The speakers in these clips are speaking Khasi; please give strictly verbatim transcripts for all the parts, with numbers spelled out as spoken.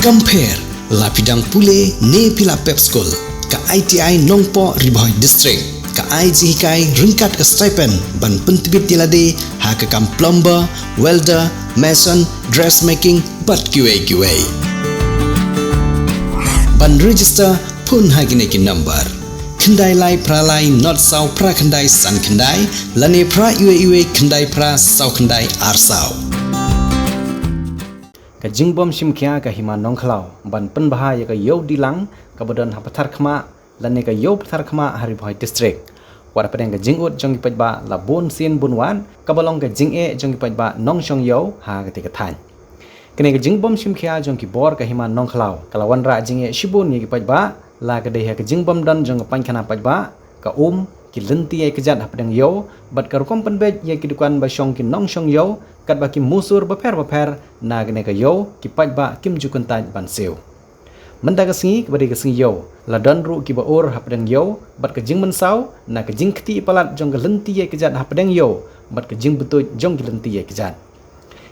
Compare, la phi dang pule ne phi la pep skul, ka I T I Nongpoh Ri Bhoi District ka ai jinghikai ryngkat ka stipend ban pyntbit ïa lade ha ka kam plumber, welder, mason, dressmaking bad kiwei kiwei. Ban register, phone ha kine ki number: khyndai lai phra lai nod saw phra khyndai san khyndai lane phra iwei iwei khyndai phra saw khyndai ar saw. Ka jingbym shim khia ka Hima Nongkhlaw ban pynbha ïa ka Ïew Dilang kaba don ha Patharkhmah lane ka Ïew Patharkhmah ha Ri Bhoi District. Wat hapdeng ka jingud jong ki paidbah la bun sien bun wat kaba long ka jingeh jong ki paidbah nongshong ïew ha katei ka thaiñ. Kane ka jingbym shim khia jong ki bor ka Hima Nongkhlaw ka la wanrah jingeh shibun ïa ki paidbah, la ka dei ha ka jingbym don jong ka paikhana paidbah, ka um, ki lynti ïaid kjat hapdeng ïew bad ka rukom pynbeit ïa ki dukan ba shong ki nongshong ïew katba ki musur bapher bapher na kane ka ïew ki paidbah kim ju kyntait ban siew. Mynta ka sngi kaba dei ka sngi ïew, la don ruh kiba ur hapdeng ïew bad ka jingmynsaw na ka jingkti palat jong ka lynti ïaid kjat hapdeng ïew bad ka jingbutuid jong ki lynti ïaid kjat.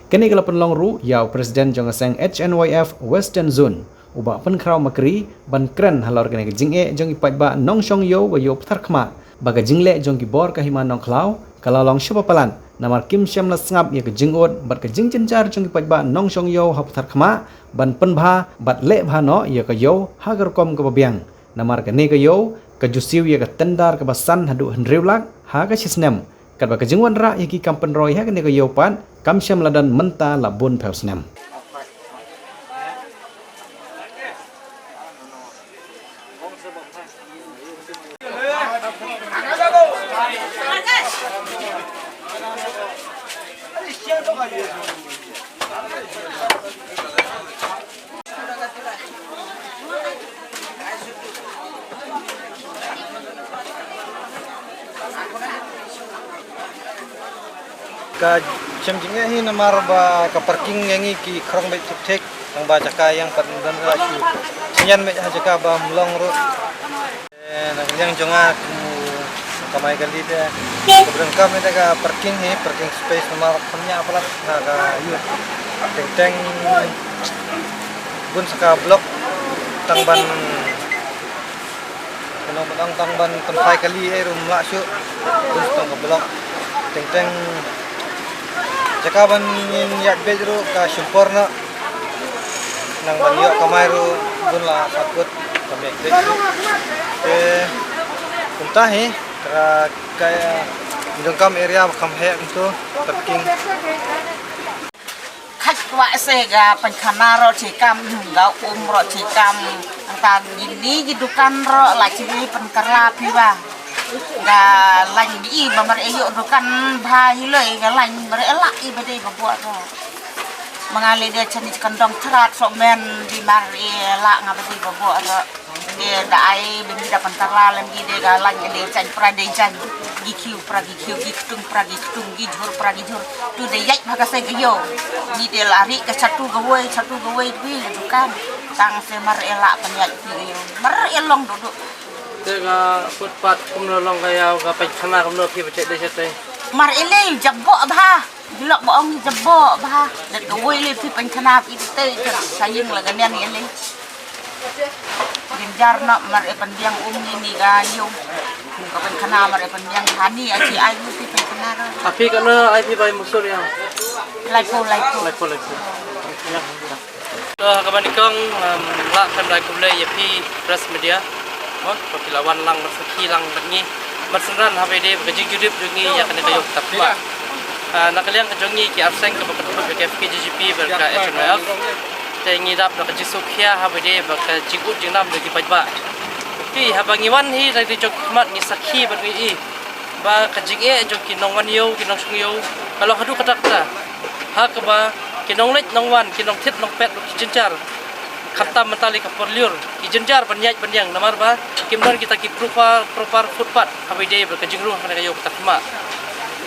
Kane ka la pynlong ruh ïa u President jong ka seng H N Y F Western Zone, u Bah Pynkhraw Makri, ban kren halor kane ka jingeh jong ki paidbah nongshong ïew ha Ïew Patharkhmah ba ka jingleh jong ki bor ka Hima Nongkhlaw ka la long shibun palat namar kim shym la sngap ïa ka jingud bad ka jingjynjar jong ki paidbah nongshong ïew ha Patharkhmah ban pynbha bad leh bha noh ïa ka ïew ha ka rukom kaba biang. Namar kane ka ïew ka ju siew ïa ka tender kaba san haduh hynriew lak ha ka shi snem. Katba ka jingwanrah ïa ki kam pynroi ha kane ka ïew pat kam shym la don mynta la bun phew snem. Ka shem jingeh hi namar ba ka parking ïa ngi ki khrong beit thik thik, tang ba jaka ïeng pat don la shu sngewbha beit ha jaka ba ym long ruh. Eh, na ka liang jong nga kum u kamai kali te, ka ba donkam ïa ka parking hi, parking space namar kham ïa palat na ka ïew. Teng teng bun sa ka block tang ban, kano ba tang tang ban pynphai kali ei ruh ym lah shuh. Bun sa tang ka block. Teng teng jaka ban ngin ïaid beit ruh ka shim por noh. Nang ban ïoh kamai ruh bun la sah kut ka mih beit ruh. Te kumta hi ka, ka, ngi donkam area ba kham heh kumto, parking. Khat kwah se ka pynkhana ruh shi kam, ka um ruh shi kam. Nangta kine ki dukan ruh la shi pynkylla phi ba. Ka lain ba i ba mar ïoh dukan bha hi loi ka lain mar ïa lah i ba dei ba bok ruh. Ma nga lei de shane sha Kyndong Thrat Sohmen, di mar ïa lah nga ba dei ba bok ruh. Te da ai ba ngi da pynkylla lem ngi de ka lain ka dei jaiñ pra dei jaiñ. Ki khiew pra ki khiew, ki ktung pra ki ktung, ki jhur pra ki jhur. Tu dei ïaid bha ka seng ka ïew. Ngi de la ri ka shatu kawei, shatu kawei dwi la dukan. Tang se mar ïa lah pynïaid phi ka ïew. Mar ïa long duh duh. Te ka footpath kumno long ka ïa ka pynkhana kumno phi ba check dei check dei. Mar ïa lei jabok bha. Bilok ba ong jabok bha. Dat kawei lei phi pynkhana phi te te sa ïing la ka nian ïa lei. Jynjar noh mar ïa pynbiang um ni ni ka ïew. Ka pynkhana mar ïa pynbiang hani aji ai phi pynkhana ro. Api kano ai phi bai musur ïa. Laiphew, laiphew. Laiphew, laiphew. Ïa. To, ha kaba nyngkong, um, lah kyrpad khublei ïa phi press media. Mo, ba phi la wan lang ban sakhi lang bad ngi. Ban synran haba ïadei bad ka jingjurip jong ngi ïa kane ka ïew Patharkhmah. Ah, na ka liang ka jong ngi ki arseng kaba kynthup ïa ka F K J G P bad ka H N Y F. Te ngi dap da ka jingsngewkhia haba ïadei bad ka jingud jingnam jong ki paidbah. Te haba ngi wan hi, da ka dei jong khmat ngi sakhi bad ngi i ba ka jingeh jong ki nongwan ïew, ki nongshong ïew ka long haduh katta katta. Ha kaba ki nongleit nongwan, ki nongthied nongpet ruh ki jynjar. Khamtam mynta lei ka por lyiur ki jynjar ban ïaid ban ïeng namar ba kim don kita ki proper, proper footpath haba ïadei bad ka jingrung ha kane ka ïew Patharkhmah.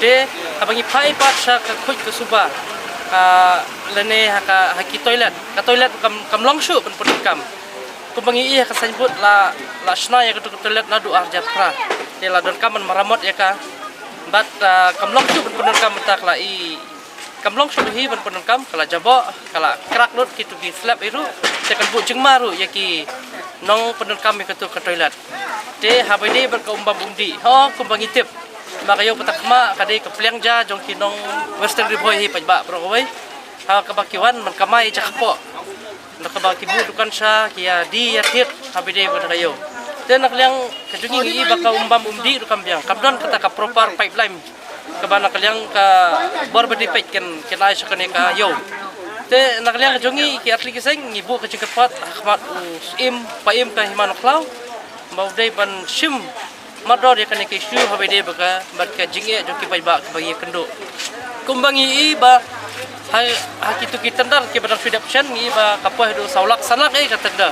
Te haba ngi phai pat sha ka khuid ka suba, ah, lane ha ka, ha ki toilet, ka toilet kam, kam long shuh ban pyndonkam. Kumba ngi i ha ka signboard la, la shna ïa katu ka toilet naduh ar hajar phra. Te la donkam ban maramot ïa ka. Bad, ah, kam long shuh ban pyndonkam mynta ka la i Kam long shuh hi ban pyndonkam, ka la jaboh, ka la crack lut kitu ki slab hi ruh, te kan buh jingma ruh ïa ki nongpyndonkam ïa katu ka toilet. Te haba ïadei bad ka umbam umdih, ho, kumba ngi tip, ba ka ïew Patharkhmah ka dei ka pliang ja jong ki nong Western Ri Bhoi hi paidbah baroh kawei. Ha kaba ki wan man kamai ja kpoh, na kaba ki buh dukan sha, ki ïa die ïa thied haba ïadei bad ka ïew. Te na ka liang ka jong ngi ngi i ba ka umbam umdih ruh kam biang, kam don kata ka proper pipeline kaba na ka liang ka bor ba dei peit kan, kan ai sha kane ka ïew. Te na ka liang ka jong ngi ki artylli ki seng ngi buh ka jingkyrpad ha khmat u Syiem Paiem ka Hima Nongkhlaw, ba u dei ban shim mardor ïa kane ka issue haba ïadei bad ka, bad ka jingeh jong ki paidbah kiba ngi ïakynduh. Kumba ngi i ba ha, ha kitu ki tender kiba dang shu dep shen, ngi i ba ka poi haduh saw lak san lak ei ka tender.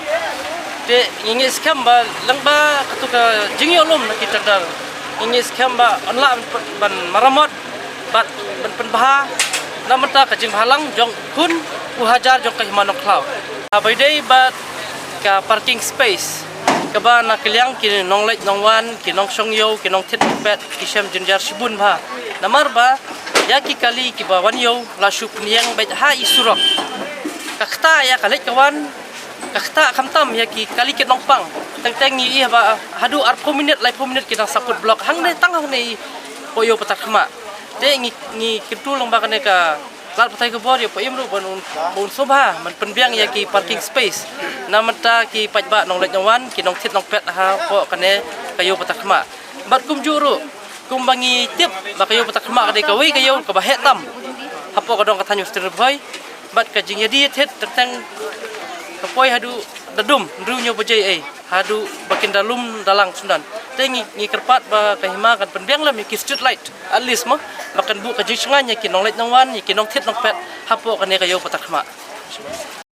Te ngi ngeit skhem ba lyngba katu ka jingïalum na ki tender, ngi ngeit skhem ba yn lah ban, ban maramot bad ban pynbha na bynta ka jingbhalang jong khun u hajar jong ka Hima Nongkhlaw. Haba ïadei bad ka parking space kaba na ka liang ki nongleit nongwan, ki nongshong ïew, ki nongthied nongpet ki shem jynjar shibun bha. Namar ba ïa ki kali kiba wan ïew la shu pynïeng beit ha i surok. Ka kata ïa ka leit ka wan, ka kata khamtam ïa ki kali ki nongpang. Teng teng ngi i ba haduh arphew minit, laiphew minit ki dang sa kut block hangne, tang hangne i poh ïew Patharkhmah. Te ngi, ngi kyntu lyngba kane ka lad pathai khubor ïa u Paiem ruh ban un, ban un sngewbha ban pynbiang ïa ki parking space na bynta ki paidbah nongleit nongwan, ki nongthied nongpet hapoh kane ka ïew Patharkhmah. Bad kumjuh ruh, kumba ngi tip ba ka ïew Patharkhmah ka dei kawei ka ïew kaba heh tam hapoh ka dong ka thaiñ Western Ri Bhoi, bad ka jingïadie thied teng teng ka poi haduh da dum hynriew hynñiew baje ei, haduh ba kin da lum da lang sngewdon. Te ngi, ngi kyrpad ba ka Hima kan pynbiang lem ïa ki street light, at least mo, ba kan buh ka jingshngaiñ ïa ki nongleit nongwan, ïa ki nongthied nongpet hapoh kane ka ïew Patharkhmah.